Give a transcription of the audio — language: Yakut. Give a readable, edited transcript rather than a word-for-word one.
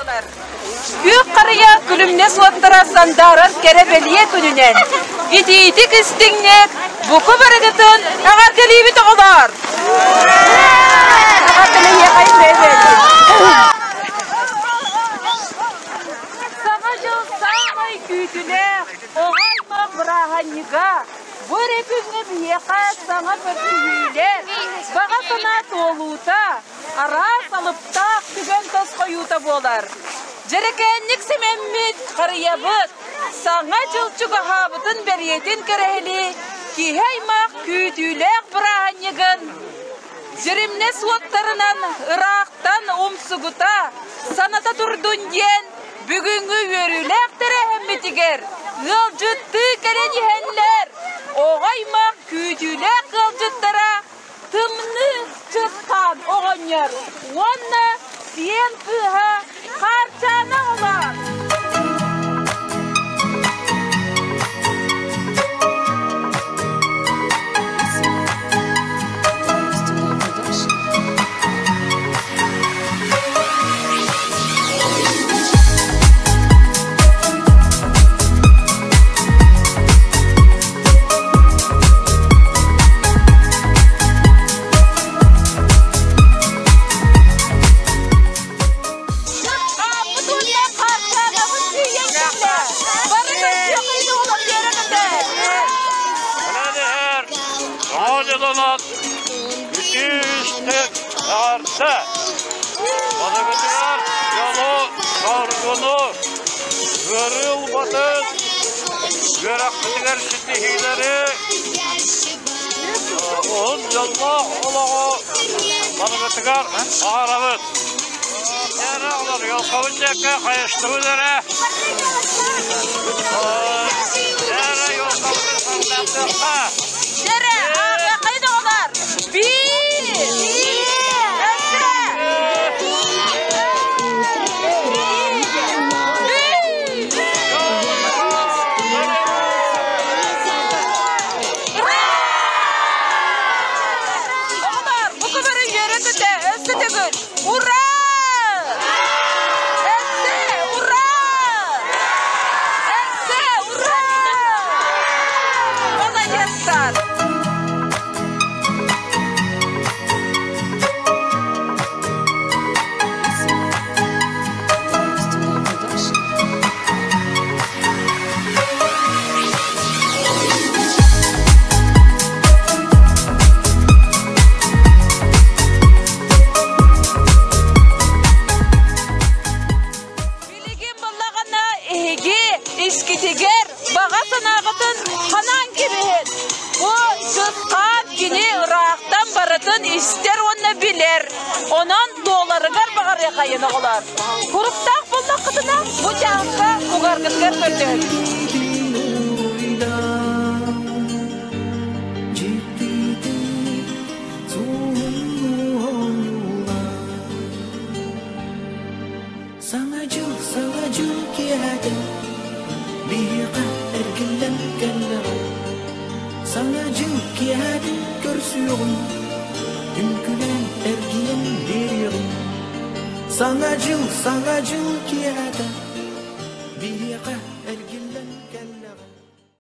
буолар. Күөх харыйа күлүмнэс уоттара сандаарар кэрэ-бэлиэ күнүнэн итиитик истиҥник буку барыгытын эҕэрдэлиибит оҕолоор! Саҥа дьыл саамай күүтүлээх оҕо аймах бырааһынньыга бу эрэ күҥҥэ биһиэхэ саҥа көрсүһүүлэр, баҕа санаа туолуута, араас алыптаах түгэн тосхойуута буолар. Дьэрэкээнник симэммит харыйабыт Саҥа дьыл чугаһаабытын бэлиэтин кэрэһилии киһи аймах күүтүүлээх бырааһынньыгын дьиримнэс уоттарынан ыраахтан умсугута саната турдун диэн бүгүҥҥү үөрүүлээх тэрээһиммитигэр ыалдьыттыы кэлэн иһэллэр оҕо аймах күүтүүлээх ыалдьыттара Тымныы Чысхаан оҕонньор уонна сиэн кыыһа Хаарчаана оҕолоор! Барыгытыгар дьолу, соргуну, ыарыы ылбатын, үөрэхпитигэр ситиһиилэри, уһун дьоллоох олоҕу барыгытыгар баҕарабыт. Эрэ олор елкабыт диэки хайыстыбыт эрэ. Эрэ елкабытын сардааттыахха. Эрэ, ааҕыаххайын оҕолор. Биир! Оҕолор, бу көмөрү үөрэ-көтө өссө төгүл Ура! Өссө ура! Өссө ура! Молодецтар! Билигин буоллаҕына эһиги искитигэр баҕа санааҕытын ханаан кэбиһин. Бу чысхаан кини ыраахтан барытын истэр уонна билэр. Онон туоларыгар баҕарыахайын оҕолор. Куруктаах буоллаххытына бу чааска угаргытыгар көрдөһөбүт. Саҥа дьыл, саҥа дьыл киэһэтин биһиэхэ эргиллэн кэллэҕэ. Саҥа дьыл киэһэтин көрсүөҕүм, үҥкүүлээн эргийэн биэриэҕим. Саҥа дьыл, саҥа дьыл киэһэтэ.